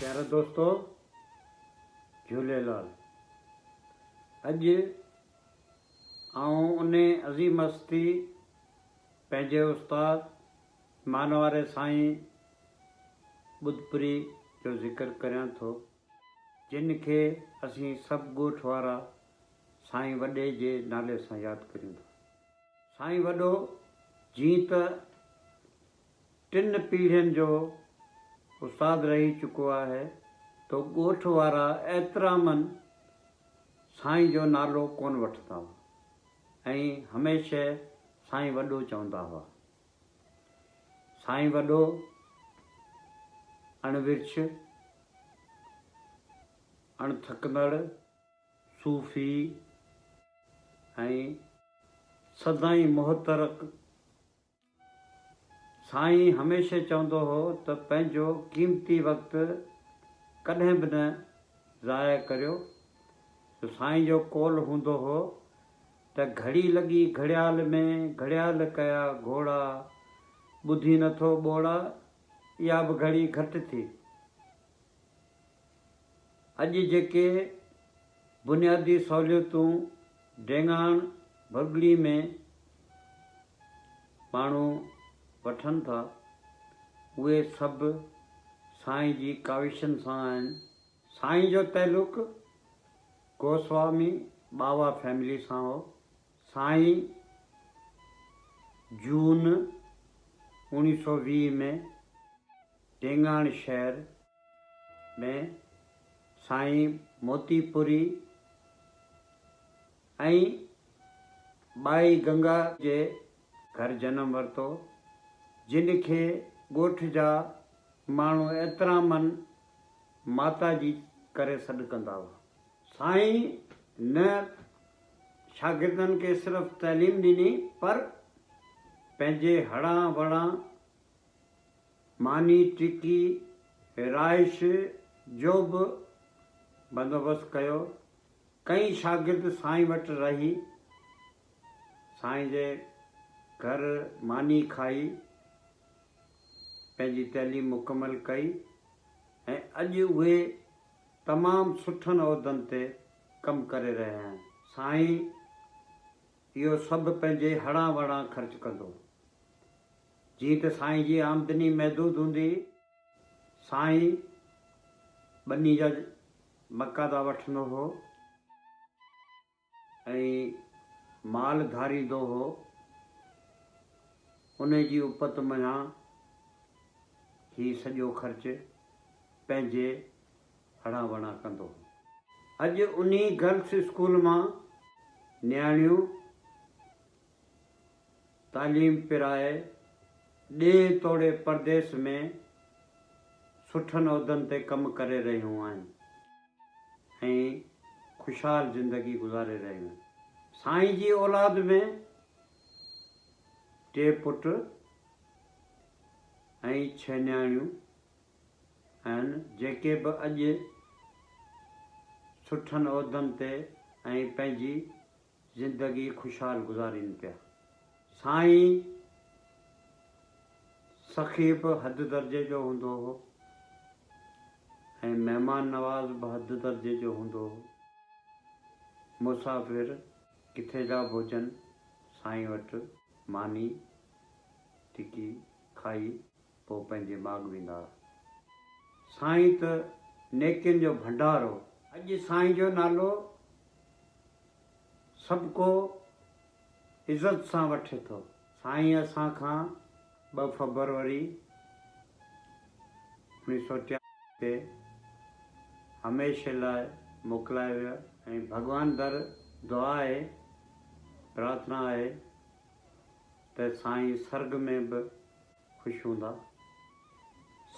پيارا دوستو جهوليلال اڄ آئون انهي عظيم هستي پنهنجي استاد مانواري سائين ٻڌپوري جو ذڪر ڪريان ٿو، جن کي اسين سڀ ڳوٺ وارا سائين وڏي جي نالي سان ياد ڪريون ٿا. سائين وڏو جيئن ته ٽن پيڙهين جو استاد رهي چڪو آهي تو ڳوٺ وارا احترامن سائين جو نالو ڪونه وٺندا هئا ۽ هميشه سائين وڏو چوندا هئا. سائين وڏو اڻ ورڇ، اڻ ٿڪندڙ، صوفي ۽ سدائين محترڪ سائين هميشه چوندو هو ته پنهنجو قيمتي وقت ڪڏهن به نه ضايع ڪريو. سو سائين جو قول هوندو هو ته گهڙي لڳي گهڙيال ۾، گهڙيال ڪيا گهوڙا، ٻڌين نٿو ٻوڙا، اها به گهڙي گهٽ ٿي. اڄ جيڪي بنيادي سهوليتون ڊينگاڻ ڀرڳڙي ۾ ماڻهو وٺن ٿا، اهي سڀ سائين جي ڪاوشن سان آهن. سائين جو تعلق گوسوامي ٻاوا فيملي سان هو. سائين جون 1920 ۾ ڊينگاڻ شهر ۾ سائين موتي پوري ۽ ٻائي گنگا جي گهر جنم ورتو، جن کي ڳوٺ جا ماڻهو احترامن ماتا جي ڪري سڏ ڪندا هئا. سائين نه شاگردن کي صرف تعليم ڏني پر پنهنجي هڙان وڙان ماني ٽڪي رهائش جو به بندوبست ڪيو. ڪئين شاگرد سائين وٽ رهي سائين جي گهر ماني کائي پنهنجي تعليم مڪمل ڪئي ۽ اڄ اهي تمام سٺن عهدن تي ڪم ڪري رهيا آهن. سائين اهو سڀ پنهنجي هڙان وڙان خرچ ڪندو هو. جيئن ته سائين جي آمدني محدود هوندي هئي، سائين ٻني جا مقادا وٺندو هو ۽ مال ڌاريندو هو، انهي جي اپت منجهان هي سڄو خرچ پنهنجي هڙان وڙان ڪندو هو. اڄ انهي گرلس اسڪول مان نياڻيون تعليم پرائي ڏيهه توڙي پرديس ۾ سٺن عهدن تي ڪم ڪري رهيون آهن ۽ خوشحال زندگي گذاري رهيون آهن. سائين جي اولاد ۾ ٽي پٽ ۽ ڇهه نياڻيون آهن جيڪي به اڄ سٺن عهدن تي ۽ پنهنجي زندگي خوشحال گذارين پيا. سائين سخي به حد درجي جو هوندو هو ۽ مهمان نواز به حد درجي جو هوندو هو. مسافر ڪٿي جا به هجن سائين وٽ ماني ٽڪي کائي پوء پنهنجي ماڳ ويندا هئا. سائين ته نيڪين جو ڀنڊار هو. اڄ سائين جو نالو سڀ ڪو عزت سان وٺي ٿو. سائين اسان کان 2 فبروري 1983 تي هميشه لاء موڪلائي ويا. ۽ ڀڳوان در دعا آهي، پرارٿنا آهي ته سائين سرڳ ۾ به خوش هوندا.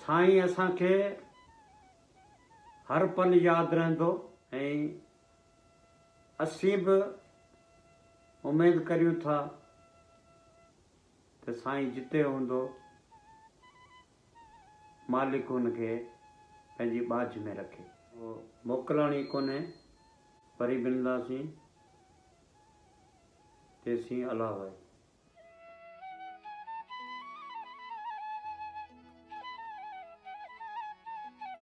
سائين اسان کي هر پل ياد رهندو ۽ اسين به اميد ڪريون ٿا ته سائين جتي هوندو مالڪ هن کي پنهنجي ٻاجهه ۾ رکي. موڪلاڻي ڪونهي وري ملنداسين تيسين الله واهي.